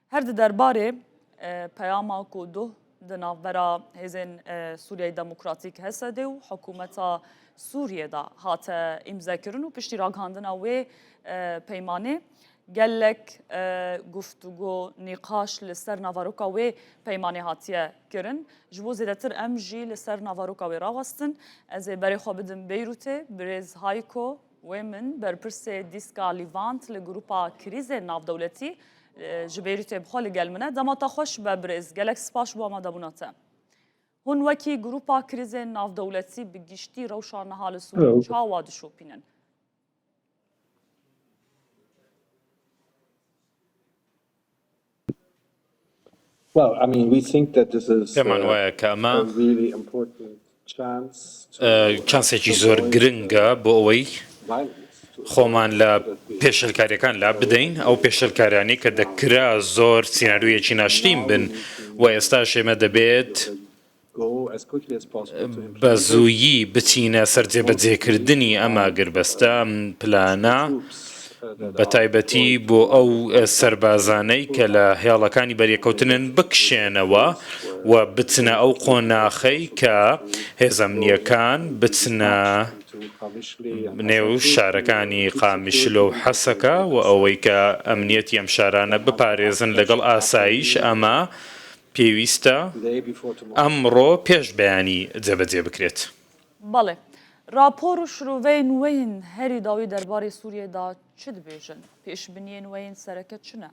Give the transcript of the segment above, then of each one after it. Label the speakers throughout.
Speaker 1: Her di derbarê peyama ku duh di navbera Hêzên Sûriyeyê Demokratîk HSD û hikûmeta Sûriyê de hate îmzekirin û piştî ragihandina wê peymanê gelek guftûgo, nîqaş li ser navaroka wê peymanê hatiye kirin. Ji bo zêdetir em jî li ser navaroka wê rawestin. Ez ê berê xwe bidim Beyrûtê, birêz Hayko Wê min berpirsê Dîska Lîvant li grûpa Krîzên Navdewletî ji Beyrûtê bi xwe li gel min e. Dema te xweş be birêz, gelek spas ji bo amadebûna te. Hûn wekî grûpa Krîzên Navdewletî bi giştî rewşa niha li Sûriyê çawa dişopînin?
Speaker 2: پێمان وایە کە ئەمە چانسێکی زۆر گرنگە بۆ ئەوەی خۆمان لە پێشلکاریەکان لا بدەین ئەو پێشلکارانی کە دەکرا زۆر سیناریۆیەکی ناشرین بن و ئێستاش ئێمە دەبێت بە زوویی بچینە سەر جێبەجێکردنی ئەم ئاگربەستە، ئەم پلانە، بە تایبەتی بۆ ئەو سەربازانەی کە لە هێڵەکانی بەریەککەوتنن بکشێنەوە و بچنە ئەو قۆناخەی کە هێزە ئەمنییەکان بچنە نێو شارەکانی قامیشلۆ و حەسەکە و ئەوەی کە ئەمنیەتی ئەم شارانە بپارێزن لەگەڵ ئاسایش ئەمە پێویستە ئەمڕۆ پێش بەیانی جێبەجێ بکرێت.
Speaker 1: بەڵێ. راپۆر و شرۆڤەیên wên herî dawî derbarê Sûriyê de çi dibêjin? Pêşbiniyên wên sereke çi ne?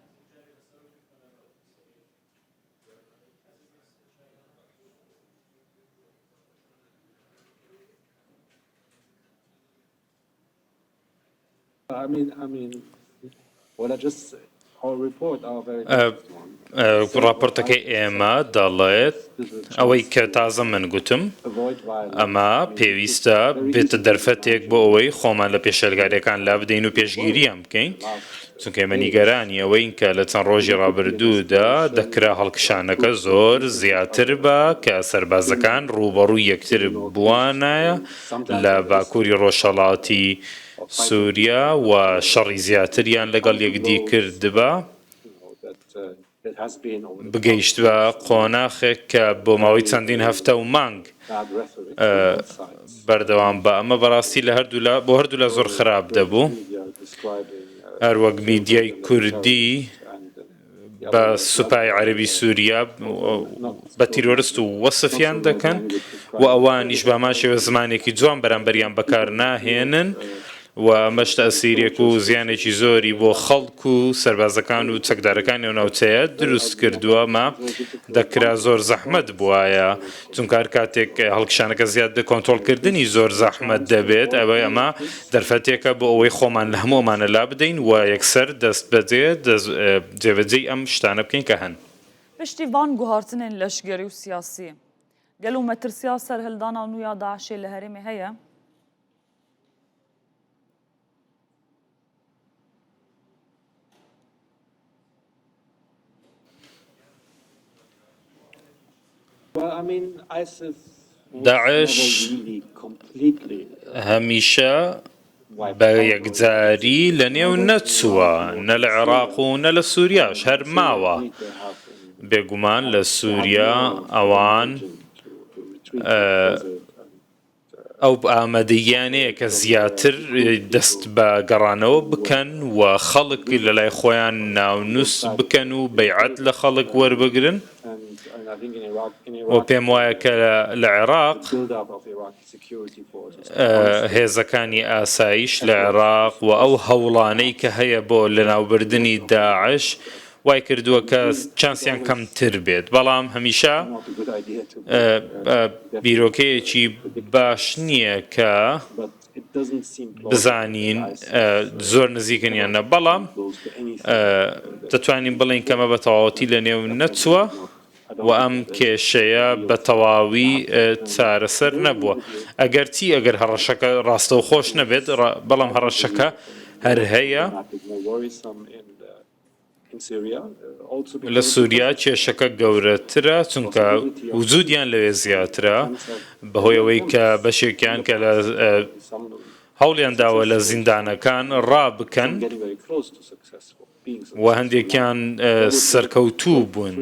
Speaker 2: ڕاپۆرتەکەی ئێمە دەڵێت ئەوەی کە تازە من گوتم ئەمە پێویستە بێتە دەرفەتێک بۆ ئەوەی خۆمان لە پێشێلکاریەکان لا بدەین و پێشگیریان بکەین چونکە ئێمە نیگەرانی ئەوەین کە لە چەند ڕۆژی ڕابردوودا دەکرا هەڵکشانەکە زۆر زیاتر بە کە سەربازەکان ڕووبەڕووی یەکتر بووانایە لە باکووری ڕۆژهەڵاتی سووریا و شەڕی زیاتریان لەگەڵ یەکدی کردبا، بگەیشتبا قۆناخێک کە بۆ ماوەی چەندین هەفتە و مانگ بەردەوام با. ئەمە بەڕاستی لە هەردوولا بۆ هەردوولا زۆر خراپ دەبوو. هەروەک میدیای کوردی بە سوپای عەرەبی سووریا بە تیرۆرست و وەسفیان دەکەن و ئەوانیش بە هەمان شێوە زمانێکی جوان بەرامبەریان بەکار ناهێنن و ئەمەش تەئسیرێک و زیانێکی زۆری بۆ خەڵک و سەربازەکان و چەکدارەکانی ئەو ناوچەیە دروست کردووە ئەمە دەکرا زۆر زەحمەت بوایە چونکە هەر کاتێک هەڵکشانەکە زیاد بێت کۆنترۆڵکردنی زۆر زەحمەت دەبێت ئەوەی ئەمە دەرفەتێکە بۆ ئەوەی خۆمان لە هەموو ئەمانە لابدەین و یەکسەر دەستبەجێ جێبەجێی ئەم شتانە بکەین کە هەن.
Speaker 1: پشتی ڤان گوهارتنێن لەشگەری و سیاسی، گەلۆ مەترسیا سەرهەلدانا نوو یا داعشێ لە هەرێمێ هەیە؟
Speaker 2: داعش هەمیشە بە یەکجاری لەنێو نەچووە، نە لە عێراق و نە لە سووریاش هەر ماوە. بێگومان لە سووریا ئەوان ئەو ئامادەییانەیە کە زیاتر دەست بە گەڕانەوە بکەن و خەڵک لە لای خۆیان ناونووس بکەن و بەیعەت لە خەڵک وەربگرن و پێم وایە کە لە عێراق هێزەکانی ئاسایش لە عێراق و ئەو هەوڵانەی کە هەیە بۆ لەناوبردنی داعش وای کردووە کە چانسیان کەمتر بێت، بەڵام هەمیشە بیرۆکەیەکی باش نییە کە بزانین زۆر نزیکن یان نە، بەڵام دەتوانین بڵێین کە ئەمە بە تەواوەتی لەنێو نەچووە و ئەم کێشەیە بە تەواوی چارەسەر نەبووە. ئەگەرچی ئەگەر هەڕەشەکە ڕاستەوخۆش نەبێت، بەڵام هەڕەشەکە هەر هەیە. لە سوریا کێشەکە گەورەترە چونکە وجودیان لەوێ زیاترە بەهۆی ئەوەی کە بەشێکیان کە لە هەوڵیان داوە لە زیندانەکان ڕابکەن. و هەندێکیان سەرکەوتوو بوون.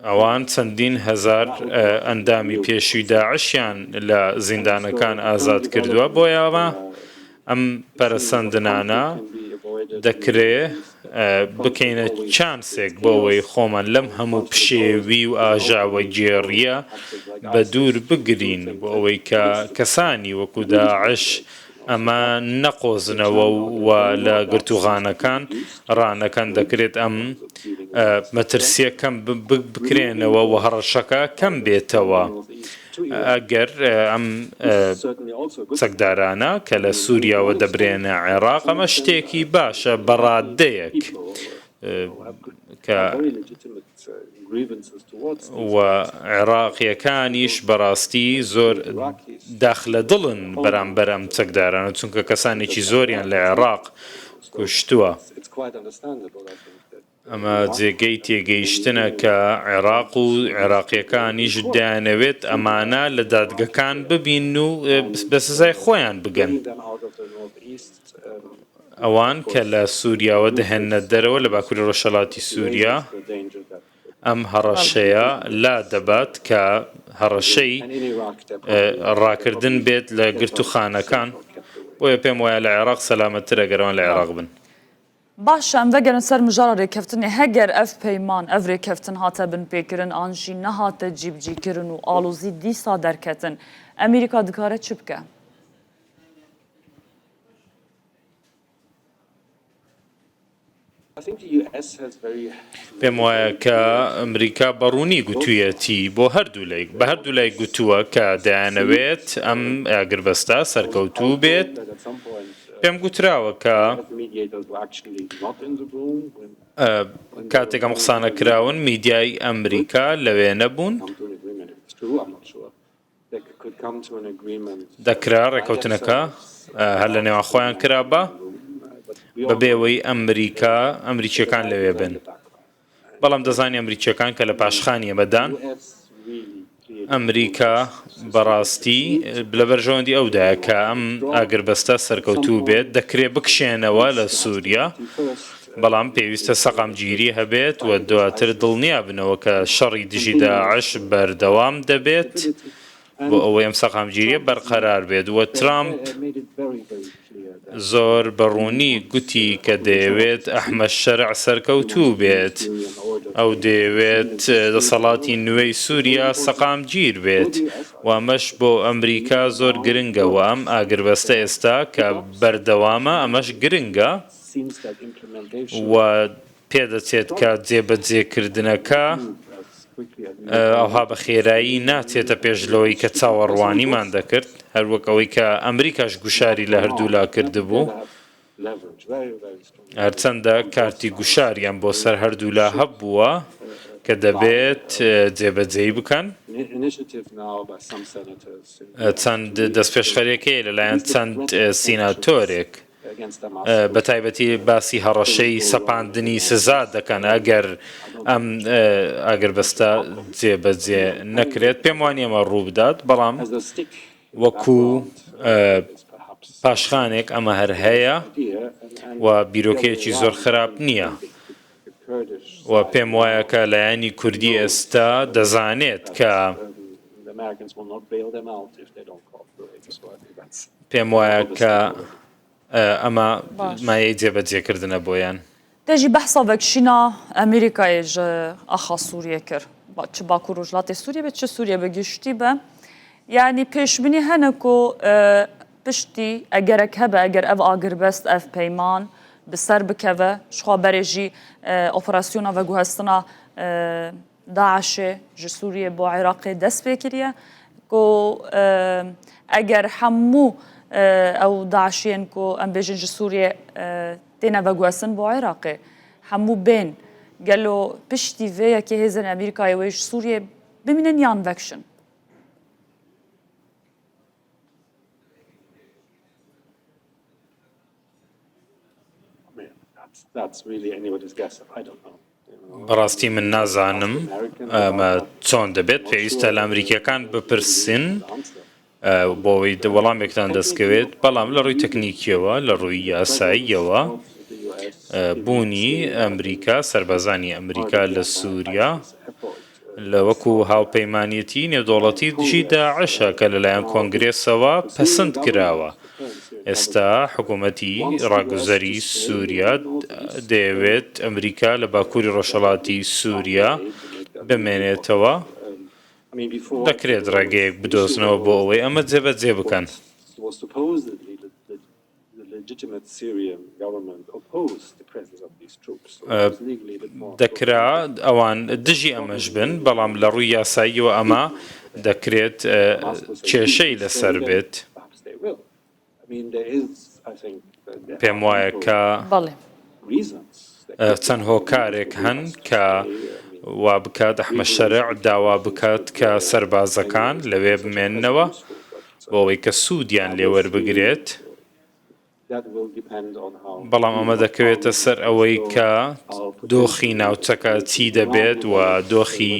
Speaker 2: ئەوان چەندین هەزار ئەندامی پێشووی داعشیان لە زیندانەکان ئازاد کردووە، بۆیە ئەمە ئەم پەرەسەندنانە دەکرێ بکەینە چانسێک بۆ ئەوەی خۆمان لەم هەموو پشێوی و ئاژاوەگێڕییە بەدوور بگرین، بۆ ئەوەی کە کەسانی وەکو داعش ئەمە نەقۆزنەوە و لە گرتووخانەکان ڕانەکەن، دەکرێت ئەم مەترسییە کەم بکرێنەوە و هەڕەشەکە کەم بێتەوە ئەگەر ئەم چەکدارانە کە لە سووریاوە دەبرێنە عێراق، ئەمە شتێکی باشە بە ڕاددەیەک کە و عێراقییەکانیش بەڕاستی زۆر داخ لە دڵن بەرامبەر ئەم چەکدارانە، چونکە کەسانێکی زۆریان لە عێراق کوشتووە. ئەمە جێگەی تێگەیشتنە کە عێراق و عێراقییەکانیش دەیانەوێت ئەمانە لە دادگەکان ببین و بە سزای خۆیان بگەن. ئەوان کە لە سووریاوە دەهێننە دەرەوە لە باکووری ڕۆژهەڵاتی سووریا، ئەم هەڕەشەیە لا دەبات کە هەڕەشەی ڕاکردن بێت لە گرتووخانەکان، بۆیە پێم وایە لە عێراق سەلامەتترە گەر ئەوان لە عێراق بن.
Speaker 1: باشە em vegerin ser mijara rêkeftinê heger ev peyman ev rêkeftin hate binpêkirin an jî nehate cîbicîkirin û alozî dîsa derketin Amerîka dikare çi bike?
Speaker 2: پێم وایە کە ئەمریکا بە ڕوونی گوتوویەتی بۆ هەردوو بە هەردوو لای گوتووە کە دەیانەوێت ئەم ئاگربەستە سەرکەوتوو بێت. پێم گوتراوە کە کاتێک ئەم قسانە کراون میدیای ئەمریکا لەوێ نەبوون. دەکرا ڕێکەوتنەکە هەر لە نێوان خۆیان کرابا بەبێ ئەوەی ئەمریکا ئەمریکیەکان لەوێ بن. بەڵام دەزانی ئەمریکیەکان کە لە پاشخانی ئەمەدان، ئەمریکا بەڕاستی لە بەرژەوەندی ئەودایە کە ئەم ئاگربەستە سەرکەوتوو بێت، دەکرێ بکشێنەوە لە سووریا، بەڵام پێویستە سەقامگیری هەبێت و دواتر دڵنیابنەوە کە شەڕی دژی داعش بەردەوام دەبێت بۆ ئەوەی ئەم سەقامگیرییە بەرقەرار بێت و ترامپ زۆر بە ڕوونی گوتی کە دەیەوێت ئەحمەد شەرع سەرکەوتوو بێت، ئەو دەیەوێت دەسەڵاتی نوێی سووریا سەقامگیر بێت و ئەمەش بۆ ئەمریکا زۆر گرنگە و ئەم ئاگربەستە ئێستا کە بەردەوامە ئەمەش گرنگە. و پێدەچێت کە جێبەجێکردنەکە ئەوها بە خێرایی ناچێتە پێش لەوەی کە چاوەڕوانیمان دەکرد، هەروەک ئەوەی کە ئەمریکاش گوشاری لە هەردوولا کردبوو، هەرچەندە کارتی گوشاریان بۆ سەر هەردوولا هەبووە کە دەبێت جێبەجێی بکەن. چەند دەستپێشخەرییەک هەیە لەلایەن چەند سیناتۆرێک. بەتایبەتی باسی هەڕەشەی سەپاندنی سزا دەکەن ئەگەر ئەم ئاگربەستە جێبەجێ نەکرێت. پێم وانییە ئەمە ڕووبدات، بەڵام وەکو پاشخانێک ئەمە هەر هەیە و بیرۆکەیەکی زۆر خراپ نییە و پێم وایە کە لایەنی کوردی ئێستا دەزانێت کە پێم وایە کە ئەمە مایەی جێبەجێکردنە بۆیان.
Speaker 1: Te jî behsa vekişîna Amerîkayê ji axa Sûriyê kir. Çi Bakur Rojhilatê Sûriyê be çi Sûriye bi giştî be. Yanî pêşbînî hene ku piştî egerek hebe eger ev agirbest ev peyman bi ser bikeve ji xwe berê jî operasyona veguhestina DAIŞ'ê ji Sûriyê bo Iraqê dest pê kiriye ku eger hemû ew DAIŞ'iyên ku em bêjin ji Sûriyê têne veguhestin bo Iraqê hemû bên gelo piştî vê yekê hêzên Amerîkayê wê ji Sûriyê bimînin yan vekişin?
Speaker 2: بەڕاستی من نازانم ئەمە چۆن دەبێت، پێویستە لە ئەمریکییەکان بپرسین. بۆ ئەوەی وەڵامێکتان دەستکەوێت، بەڵام لە ڕووی تەکنیکیەوە، لە ڕووی یاساییەوە بوونی ئەمریکا، سەربازانی ئەمریکا لە سووریا لە وەکو هاوپەیمانێتی نێودەوڵەتی دژی داعشە کە لەلایەن کۆنگرێسەوە پەسند کراوە. ئێستا حکوومەتی ڕاگوزەری سووریا دەیەوێت ئەمریکا لە باکووری ڕۆژهەڵاتی سووریا بمێنێتەوە. دەکرێت ڕێگەیەک بدۆزنەوە بۆ ئەوەی ئەمە جێبەجێ بکەن. دەکرا ئەوان دژی ئەمەش بن، بەڵام لە ڕووی یاساییەوە ئەمە دەکرێت کێشەی لەسەر بێت. پێم وایە کە چەند هۆکارێک هەن کە وا بکات ئەحمەد شەرع داوا بکات کە سەربازەکان لەوێ بمێننەوە بۆ ئەوەی کە سوودیان لێ وەربگرێت. بەڵام ئەمە دەکەوێتە سەر ئەوەی کە دۆخی ناوچەکە چی دەبێت و دۆخی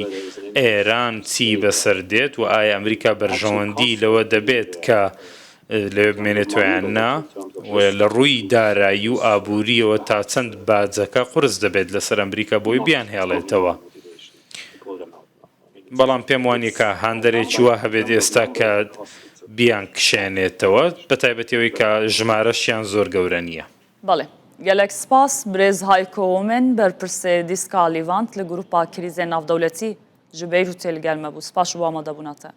Speaker 2: ئێران چی بەسەر دێت و ئایا ئەمریکا بەرژەوەندی لەوە دەبێت کە لەوێ بمێنێتەوە یان نا و لە ڕووی دارایی و ئابوورییەوە تا چەند باجەکە قورس دەبێت لەسەر ئەمریکا بۆی بیانهێڵێتەوە. بەڵام پێم وانیە کە هاندەرێکی وا هەبێت ئێستا کە بیانکشێنێتەوە، بەتایبەتی ئەوەی کە ژمارەشیان زۆر گەورە نییە.
Speaker 1: بەڵێ گەلەک سپاس برێز هایکۆ وۆمێن بەرپرسێ دیسکا لیڤانت لە گروپا کریزێ ناڤدەولەتی ژ بەیروتێ لگەل مە بوو سپاس ژ بۆ ئامادەبوونا تە.